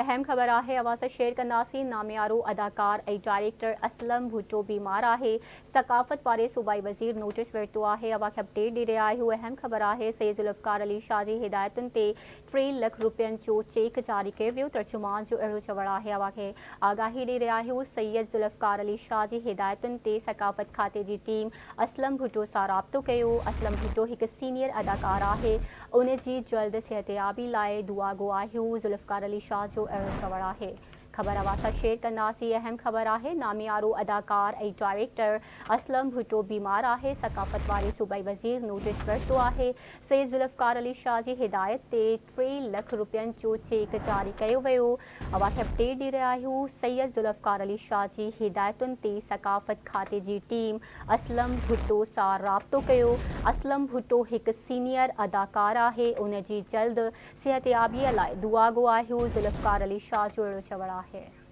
اهم خبر آهي اوهان سان شيئر ڪنداسين ناميارو اداڪار ۽ ڊائريڪٽر اسلم ڀٽو بيمار آهي ثقافت واري صوبائي وزير نوٽيس ورتو آهي اوهان کي اپڊيٽ ڏئي رهيا آهيون اهم خبر آهي سيد ذوالفقار علي شاهه جي هدايتن تي 3 لک روپين جو چيڪ جاري ڪيو ويو ترجمان جو اهڙو چوڻ آهي اوهان کي آگاهي ڏئي رهيا آهيون سيد ذوالفقار علي شاهه جي هدايتن تي ثقافت کاتي جي ٽيم اسلم ڀٽو سان رابطو ڪيو اسلم ڀٽو هڪ سينيئر اداڪار آهي ان جي جلد صحتيابي لاء دعاگو آهيون، ذوالفقار علي شاهه جو اهڙو چوڻ آهي. خبر اوهان سان شيئر ڪنداسين اهم خبر آهي ناميارو اداڪار ۽ ڊائريڪٽر اسلم ڀٽو بيمار آهي ثقافت واري صوبائي وزير نوٽيس ورتو آهي سيد ذوالفقار علي شاهه جي هدايت تي 3 لک روپين جو چيڪ جاري ڪيو ويو اوهان کي اپڊيٽ ڏئي رهيا آهيون سيد ذوالفقار علي شاهه جي هدايتن تي ثقافت کاتي جي ٽيم اسلم ڀٽو سان رابطو ڪيو. اسلم ڀٽو هڪ سينيئر اداڪار آهي، ان جي جلد صحتيابيء لاء دعاگو آهيون، ذوالفقار علي شاهه جو اهڙو چوڻ آهي.